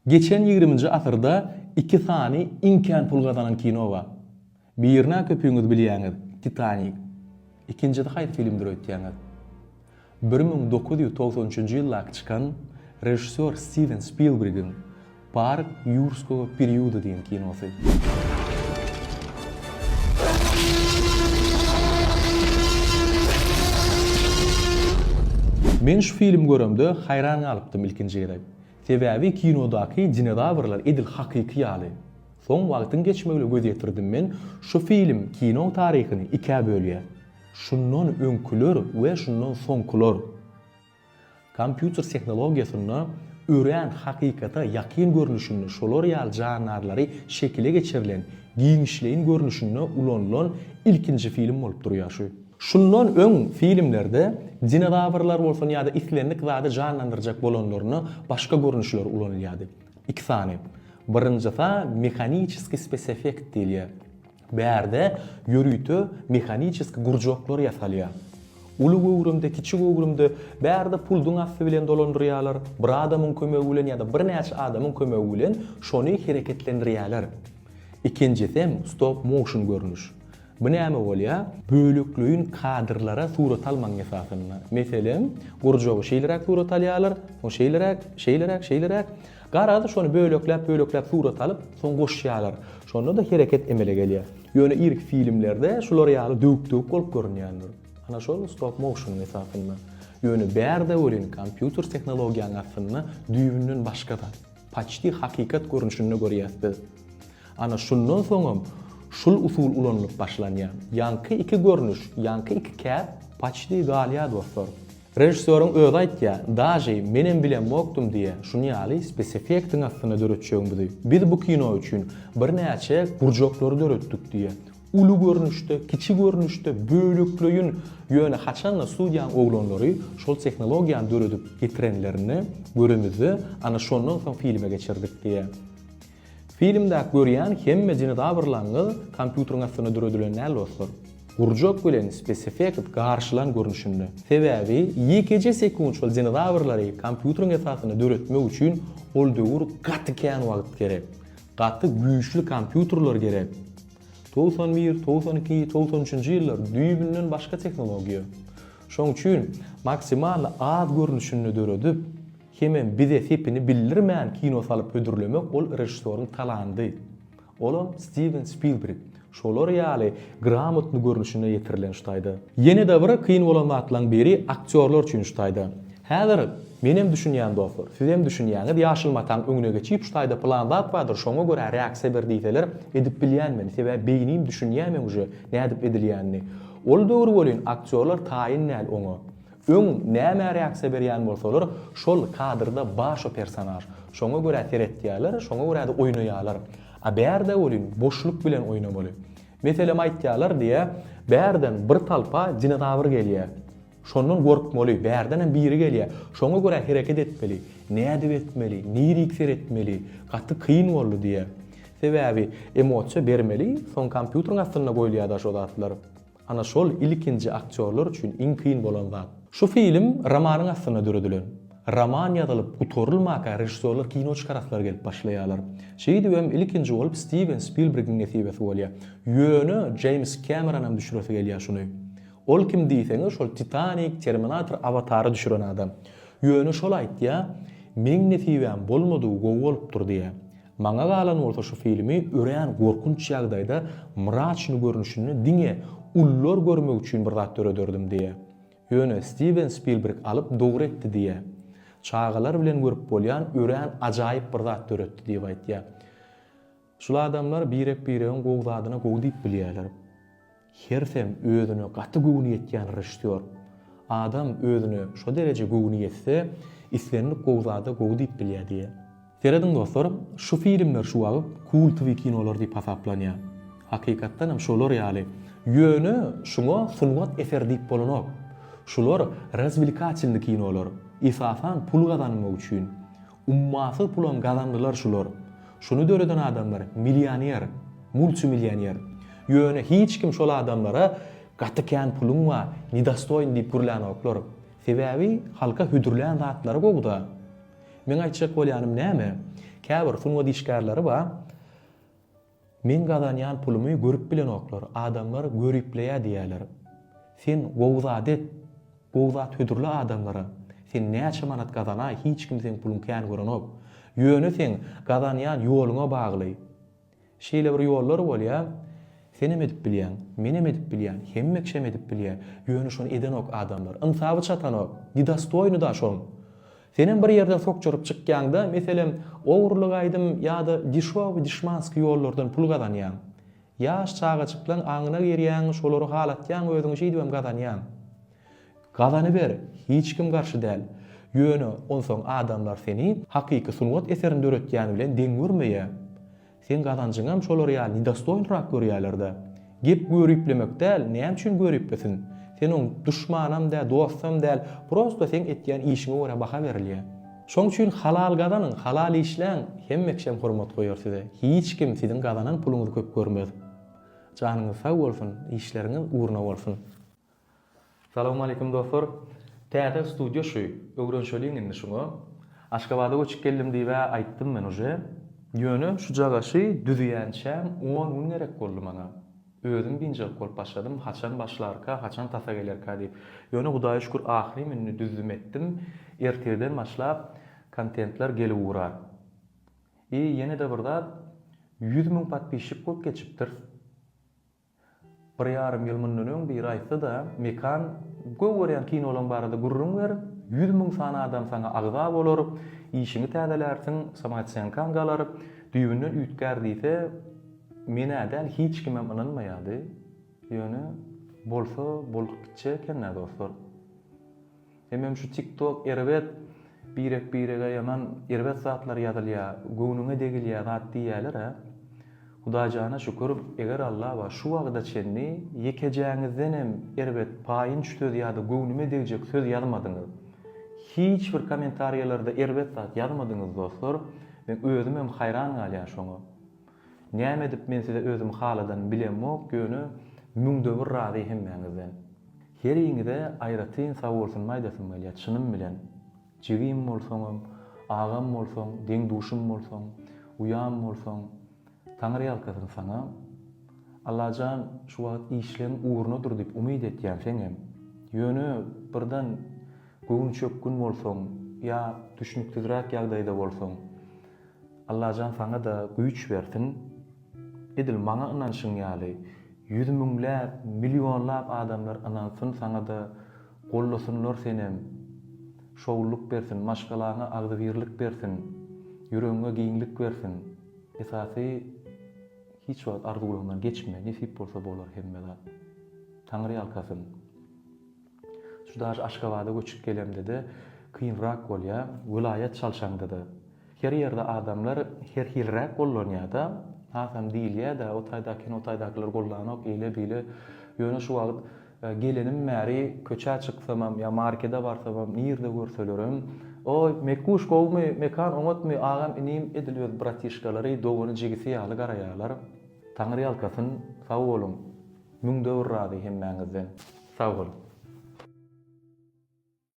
Geçen ýigriminji asyrda iki sany iň kän pul gazanan kino bar. Birini-ä köpüňiz bilýäňiz, Titanik. Ikinjisi haýsy filmdir öýtýäňiz? 1993-nji ýyldaky çykan režissýor Stiwen Spilbrigiň Park ýurskogo periuda diýen kinosy. Men şu filmi göremde haýran galypdym ilkinji gezek. Sebäbi kinodaky dinozawrlar edil hakyky ýaly. Soň wagtyň geçmegi bilen göz ýetirdim men şu film kinoň taryhyny ikä bölýär. Şundan öňküler we şundan soňkular. Kompýuter tehnologiýasynda örän hakykata ýakyn görnüşinde şolar ýaly jandarlary şekile geçirilen giňişleýin görnüşinde ulanylan ilkinji film bolup durýar şu. Şundan öň filmlerde dinozawrlar bolsun ýa-da islendik zady janlandyrjak bolanlarynda başga görnüşler ulanylýardy. Iki sany. Birinjisi mehaniçeskiý speseffekt diýilýär. Bärde ýörite mehaniçeskiý gurjaklar ýasalýar. Uly göwrümde, kiçi göwrümde, bärde pulduň asty bilen dolandyrýarlar, bir adamyň kömegi bilen ýa-da birnäçe adamyň kömegi bilen şony hereketlendirýärler. Ikinjisem stop motion görnüş. Bu näme bolýar? Bölekleýin kadrlara surat almagyň esasynda. Meselem, gurjagy şeýleräk surat alýarlar, soň şeýleräk, şeýleräk, şeýleräk. Garaz, şony bölekläp-bölekläp surat alyp, soň goşýarlar. Şonda-da hereket emele gelýär. Ýöne irki filmlerde şular ýaly döwük-döwük bolup görünýändir. Ana şol stop motion esasynda. Ýöne bärde welin kompýuter tehnologiýanyň astynda düýbünden başga zat. Paçti hakykat görnüşinde görýäs biz. Ana şundan soňam şul usul ulanylyp başlanýar. Ýaňky iki görnüş, ýaňky iki kär paçti galýar dostlar. Režissýoryň özi aýtýar, daži menem bilemokdym diýýär, şuny ýaly spesefektiň astynda döretjegimizi. Biz bu kino üçin birnäçe gurjaklary döretdik diýýär. Uly görnüşde, kiçi görnüşde, bölekleýin, ýöne haçanda studiýaň oglanlary şol tehnologiýany döredip getirenlerini göremizde, ana şondan soň filme geçirdik diýýär. Filmdäki görýän hemme dinozawrlaňyz kompýuteriň astynda döredilen däl dostlar. Gurjak bilen spesefekt garyşylan görnüşinde. Sebäbi ýekeje sekunt şol dinozawrlary kompýuteriň esasynda döretmek üçin ol döwür gaty kän wagt gerek. Gaty güýçli kompýuterler gerek. 91, 92, 93-nji ýyllar düýbünden başga tehnologiýa. Şoň üçin maksimalny az görnüşinde döredip, Hemem bize sepini bildirmän kino salyp hödürlemek ol režissýoryň talandy. Olam Stiwen Spilbrig. Şolar ýaly gramotny görnüşinde ýetirilen şu taýda. Ýene-de bir kyn bolan zatlaň biri aktýorlar üçin şu taýda. Häzir menem düşünýän dostlar, sizem düşünýäňiz ýaşyl mataň öňüne geçip şu taýda pylan zat bardyr şoňa görä reaksiýa ber diýseler edip bilýän men sebäbi beýnim düşünýä meň uje nädip edilýänini. Ol döwür welin aktýorlar taýyn däl oňa. Öň nämä reaksiýa berýän bolsalar, şol kadrda bar şo personaž. Şoňa görä seretýärler, şoňa görä-de oýnaýarlar. A bärde welin boşluk bilen oýnamaly. Meselem aýtýarlar diýä, bärden bir talpa dinozawr gelýär. Şondan gorkmaly, bärdenem biri gelýär. Şoňa görä hereket etmeli. Nädip etmeli, nirik seretmeli, gaty kyn boldy diýä. Sebäbi emosiýa bermeli, soň kompýuteriň astynda goýulýar-da şo zatlar. Ana şol ilkinji aktýorlar üçin iň kyn bolan zat. Şu film romanyň astynda döredilen. Roman ýazylyp gutarylmaka režissýorlar kino çykaraslary gelip başlaýarlar. Şeýdibem ilkinji bolup Stiwen Spilbrigiň nesibesi bolýar. Ýöne Jeýms Kemeronam düşüresi gelýär şuny. Ol kim diýseňiz şol Titanik, Terminator, Awatary düşüren adam. Ýöne şol aýtýar, meň nesibäm bolmadygy gowy bolupdyr diýýär. Maňa galan bolsa şu filmi örän gorkunç ýagdaýda mraçny görnüşinde diňe ulular görmek üçin bir zat dörederdim diýýä. Ýöne Stiwen Spilbrig alyp dogry etdi diýýä. Çagalar bilen görüp bolýan örän ajaýyp bir zat döretdi diýip aýtýa. Şul adamlar birek-biregiň gowy zadyna gowy diýip bilýäler. Hersem özüne gaty göwni ýetýän režissýor. Adam özüne şo dereje göwni ýetse, islendik gowy zada gowy diýip bilýär diýýär. Serediň dostlar, şu filmler şu wagt kultowy kinolar diýip hasaplanýar. Hakykatdanam şolar ýaly. Ýöne şuňa sungat eseri diýip bolanok. Şular razwlekatelnyý kinolar. Esasan pul gazanmak üçin. Ummasyz pulam gazandylar şular. Şuny döreden adamlar millioner, multimillioner. Ýöne hiç kim şol adamlara gaty kän puluň bar, nedostoýn diýip gürlänoklar. Sebäbi halka hödürlän zatlary gowuda. Meň aýtjak bolýanym näme? Käbir sungat işgärleri bar, meň gazanýan pulumy görüp bilenoklar, adamlar göripleýär diýýärler. Sen gowy zat et, gowy zat hödürle adamlara. Sen näçe manat gazanaý, hiç kim seň puluň kän görenok. Ýöne seň gazanýan ýoluňa bagly. Şeýle bir ýollar bolýar, senem edip bilýäň, menem edip bilýän, hemme kişem edip bilýär, ýöne şony edenok adamlar. Ynsaby çatanok, nedostoýny-da şoň. Senem bir ýerden sokjaryp çykýaňda, meselem, ogurlyk aýdym ýa-da dişowy dişmanskiý ýollardan pul gazanýaň. Ýaş çagajyklaň aňyna girýäň, şolary halatýaň özüňi şeýdibem gazanýaň. Gazanyber, hiç kim garşy däl. Ýöne onsoň adamlar seni hakyky sungat eserini döretýän bilen deň görmeýä. Seň gazanjyňam şolar ýaly nedostoýnyrak görýälerdä. Gep göriplemek däl, näme üçin göriplesin? Sen oň duşmanam däl, dostam däl, prosto seň etýän işiňe görä baha berilýä. Şoň üçin halal gazanyň, halal işläň, hemme kişem hormat goýar size. Hiç kim siziň gazanan puluňyzy köp görmez. Janyňyz sag bolsun, işleriňiz ugruna bolsun. Salowmaleýkim dostlar. Täze studiýa şu. Öwrenşeliň indi şuňa. Aşgabada göçüp geldim diýibä aýtdym men uje. Ýöne şu jagaşy düzýänçäm on gün gerek boldy maňa. Özüm biynjalyk bolup başladym, haçan başlarka, haçan tasa gelerkä diýip. Ýöne Hudaýa şükür ahyrym indi düzdüm etdim. Ertirden başlap kontentler gelip ugrar. I ýene-de bir zat, 100 müň podpisçik bolup geçipdiris. Bir ýarym ýyl mundan öň biri aýtsa-da, Mekan, gowy görýän kinolaň barada gürrüň ber, 100 müň sany adam saňa agza bolar, işiňi täzelärsiň, samoosenkaň galar, düýbünden üýtgär diýse, men-ä däl, hiç kimem ynanmaýardy. Ýöne, bolsa bolup gitjek eken-dä, dostlar. Hemem şu tik tok erbet birek birege ýaman erbet zatlar ýazylýa göwnüňe degilýä zat diýýälerä Hudaýjana şükür eger Alla bar şu wagda çenli ýekejäňizdenem erbet paýynç söz ýada göwnüme degjek söz ýazmadyňyz hiç bir komentariýalarda erbet zat ýazmadyňyz dostlar men özümem haýran galýan şoňa näme edip men size özümi haladanymy bilemok ýöne müňde bir razy hemmäňizden. Heriňize aýratyn sagbolsunymy aýdasym gelýär çynym bilen. Jigim bolsaňam, agam bolsaň, deň-duşum bolsaň, uýam bolsaň, Taňryýalkasyn saňa. Allajan şu wagt işleň ugrunadyr diýip umyt etýän seňem. Ýöne birden göwnüçökgün bolsaň ýa düşnüksizräk ýagdaýda bolsaň, Allajan saňa-da güýç bersin. Edil maňa ynanyşyň ýaly, ýüz müňläp, millionlap adamlar ynansyn saňa-da, gollasynlar senem. Şowlulyk bersin, maşgalaňa agzybirlik bersin, ýüregiňe giňlik bersin. Esasy hiç wagt arzuwlaryňdan geçme, nesip bolsa bolar hemme zat. Taňryýalkasyn. Şu daş Aşgabada göçüp gelemde-de kynrak bolýa, welaýat çalşaňda-da. Her ýerde adamlar her hiliräk gollanýa-da, hasam diýilýä-dä, o taýdakyny o taýdakylar gollanok, eýle-beýle. Ýöne şu wagt gelenim bäri köçä çyksamam ýa markede barsamam, nirde görselerem, Oý, Mekguş gowumy, Mekan oňatmy, agam, inim edil öz bratişkalary, dogany, jigisi ýaly garaýarlar. Taňryýalkasyn, sag boluň. Müňde bir razy hemmäňizden. Sag boluň.